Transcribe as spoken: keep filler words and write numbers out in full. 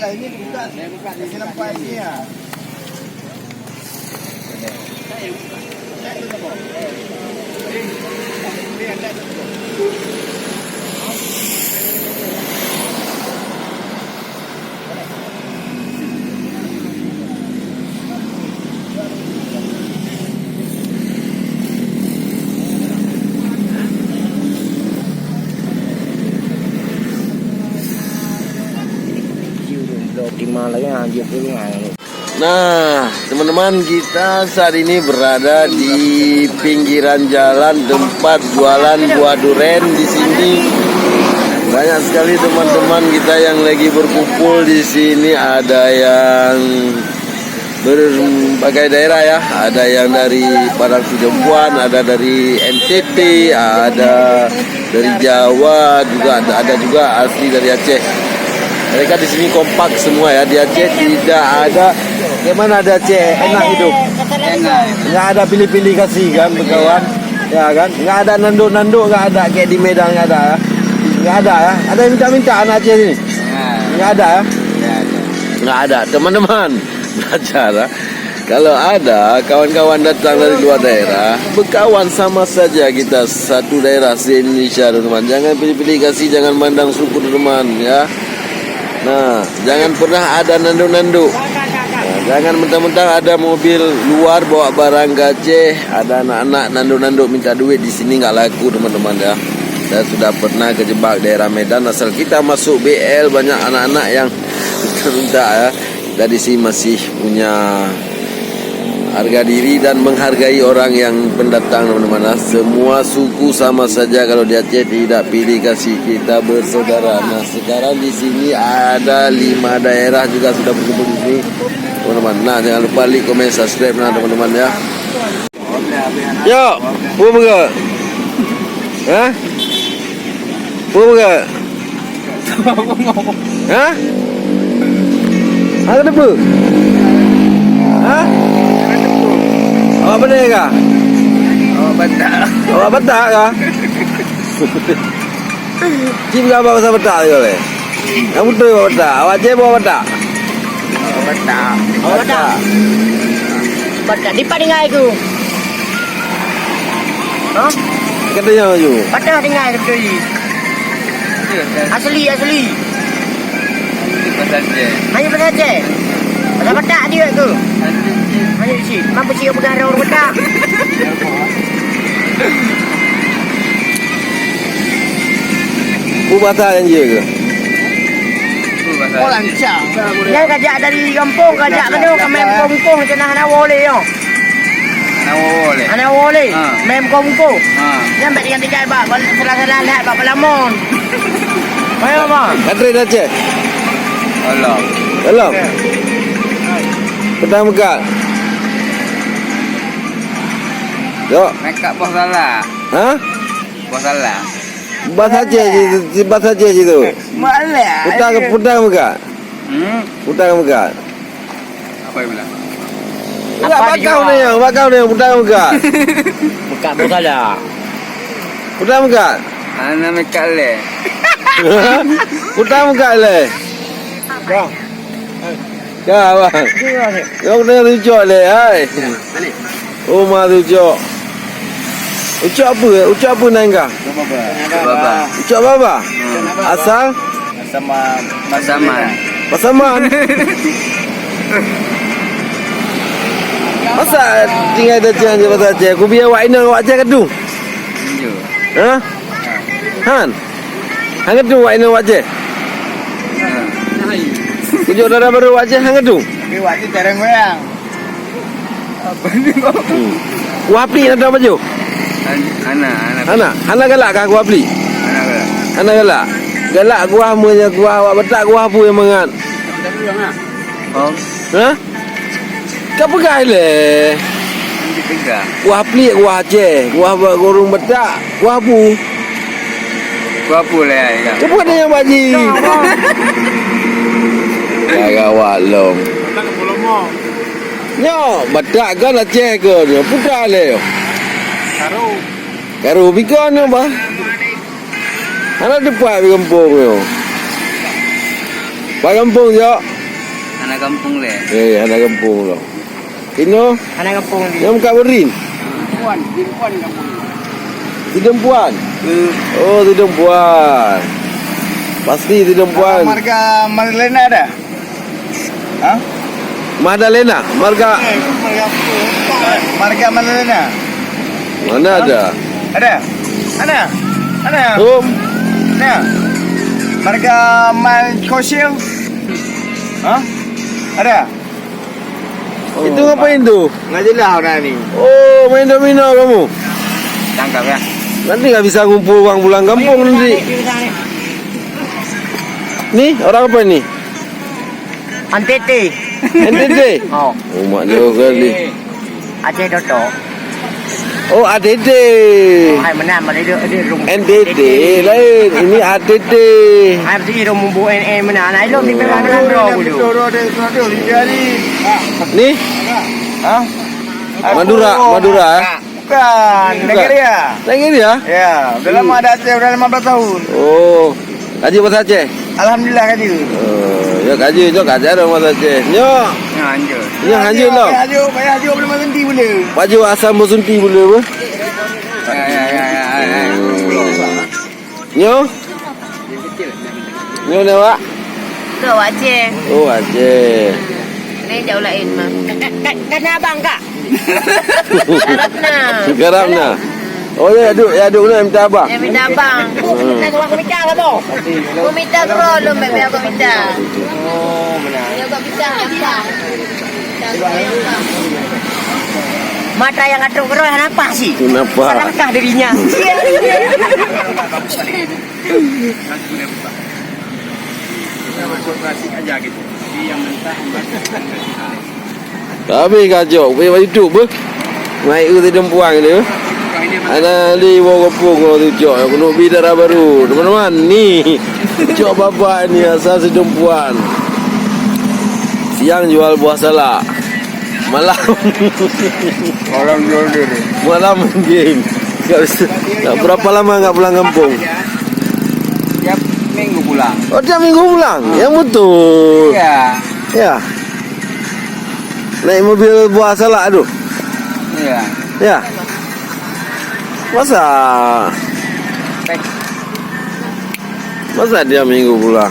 Ini dibuka, saya buka di sini nampak ini ya. Nah, teman-teman, kita saat ini berada di pinggiran jalan tempat jualan buah duren di sini. Banyak sekali teman-teman kita yang lagi berkumpul di sini. Ada yang berbagai daerah ya. Ada yang dari Padang Sidempuan, ada dari N T T, ada dari Jawa juga, ada, ada juga asli dari Aceh. Mereka di sini kompak semua ya. Di Aceh tidak ada, bagaimana di Aceh? Enak hidup. Enak. Nggak ada pilih-pilih kasih kan, berkawan. Ya kan? Nggak ada nanduk-nanduk, nggak ada kayak di Medan, nggak ada ya. Nggak ada ya. Ada yang minta-minta anak Aceh sini? Nggak ada ya. Nggak ada. Teman-teman, belajar ya. Kalau ada kawan-kawan datang dari luar daerah, berkawan sama saja kita satu daerah se-Indonesia, teman-teman. Jangan pilih-pilih kasih, jangan mandang suku, teman-teman, ya. Nah, jangan pernah ada nanduk-nanduk. Nah, jangan mentang-mentang ada mobil luar bawa barang ke Aceh, ada anak-anak nanduk-nanduk minta duit di sini nggak laku, teman-teman, ya. Saya sudah pernah kejebak daerah Medan, asal kita masuk B L banyak anak-anak yang minta-minta, ya. Kita di sini masih punya harga diri dan menghargai orang yang pendatang, teman-teman. Nah, semua suku sama saja, kalau di Aceh tidak pilih kasih, kita bersaudara. Nah, sekarang di sini ada lima daerah juga sudah berkumpul di sini, teman-teman. Nah, jangan lupa like, komen, subscribe, nah, teman-teman, ya. Yo, peue beuga? Hah? Peue beuga? Hah? Hana teupeu? Hah? Awak Batak kah? Awak Batak. Awak Batak kah? Cit peugah bahasa Batak juga leh. Nyang beutôi bahasa Batak. Awak Aceh bahasa Batak. Batak. Batak. Batak. Di pat tinggai tu? Ha? Kata yang tu. Batak tinggai tu. Asli, asli. Hanya bahasa Aceh. Bahasa Batak dia tu. Hanya cit. Mampu cit peugah orang Batak. Peue bahasa nyang jih keuh? Oh, lancar. Nyan kajak dari gampông, kajak keunoe, ka meuem kongkong, keunoe hana woe lé nyoe. Hana woe lé. Hana woe lé. Ha. Meuem kongkong. Ha. Nyan bèk tinggai-tinggai bak, bak salah-salah, bak Palamon. Payah, bang. Katri dah cek? Alam. Alam. Petang meukat. Yok. Meukat boh salah. Ha? Boh salah. Bahasa Aceh je, bahasa Aceh je tu. Malah. Putang, putang meukat. Hmm? Putang meukat. Apa yang bilang? Enggak, apa bakau dia? Ni yang, bakau ni yang putang meukat. Meukat boh salah. Putang meukat. Ana meukat lé. Putang meukat lé. Dah. Ya, abang. Kau kena rujuk leh, hai. Oh, ma rujuk. Ucok apa? Ucok apa nan kah? Baba. Ucok Baba? Hmm. Asal? Pasaman. Pasaman. Pasaman? Masa tinggai dah jangan je pasal Aceh? Aku biar awak inong awak Aceh kadu. Iya. Ha? Han? Hana tu wak inong wak Aceh? Tunjuk dara barô wak Aceh hana tu? Tapi wak Aceh jarang goyang. Hmm. Kuah pli na tahu baju? Hana, hana. Hana, hana galak kah kuah pli? Hana galak. Hana galak. Galak kuah meunyo kuah awak Batak kuah peue nyang mangat? Oh. Ha? Ka peugah ilèe. Peugah. Kuah pliek, kuah Aceh, kuah ba-, ureueng Batak, kuah bu. Kuah bu lé ai ka. Cuba tanya Pak Ji. Ka gawat lom. Nyo, Batak kan Aceh ke nyo, peugah lé. Karu. Karu bikon nyo bah. Hana teupat di gampông nyoe. Bak gampông jok. Hana gampông lé. Eh, hana gampông lom. Inoe? Hana gampông lé. Nyang muka berin? Puan, Puan gampông. Sidempuan? Eh. Oh, Sidempuan. Pasti Sidempuan. Marga Madalena ada? Hah? Madalena, marga. Eh, marga apa? Marga Madalena. Mana ada? Ada? Ada? Ada? Belum. Ada? Marga Malkosil. Hah? Ada? Oh, itu ngapain tu? Nggak jelas orang ni. Oh, main domino kamu? Tangkap ya. Nanti nggak bisa ngumpul uang pulang kampung nanti. Ni, orang apa ni? N T T. N T T? Oh. Oh, mak jauh kali. Aceh Toto. Oh, A T T. Oh, hai meunan, bak dia, dia rum. N T T lain. Ini A T T. Hai, mesti dia rum bu N N meunan. Hai, lom di Perak meunan, bro, dulu. Ni? Hah? Madura, Madura, eh? Bukan, Nigeria. Nigeria? Ya, udah lama ada Aceh, udah lima belas tahun. Oh. Kaji bahasa Aceh? Alhamdulillah kaji. Oh, ya kaji, cok kaji ada bahasa Aceh. Nyo. Ya, anjur. Nyo, anjur lah. Payah ajuk, payah ajuk belum berhenti boleh. Paju asam bersunti boleh apa? Ya, ya, ya, ya, ya. Nyo? Nyo ni awak? Ke Aceh. Oh, Aceh. Ni jauh lain mah. Ka-, ka-, kana abang, Kak? Karapna. Karapna. Oh, ya, aduk, ya, aduk na minta abang. Ya, minta abang. Hmm. Nak abang minta lah, Bang. Aku minta bro, lu, biar aku minta. Oh, benar. Ya, aku minta, minta. Mata yang atuk keroh, kenapa sih? Kenapa? Salahkah dirinya? Tapi kacok, pergi baju tu beuh. Naik ke Sidempuan dia. Ana li bawa gopong kalau tu cok. Aku nak beli darah baru. Teman-teman, ni. Cok bapak ni asal Sidempuan. Siang jual buah salak. Malam. Malam jual diri. Malam game. Tak bisa. Tak berapa lama nggak pulang kampung? Tiap minggu pulang. Oh, tiap minggu pulang? Yang betul. Iya. Ya. Naik mobil buah salak tu? Iya. Ya. Masa? Masa tiap minggu pulang?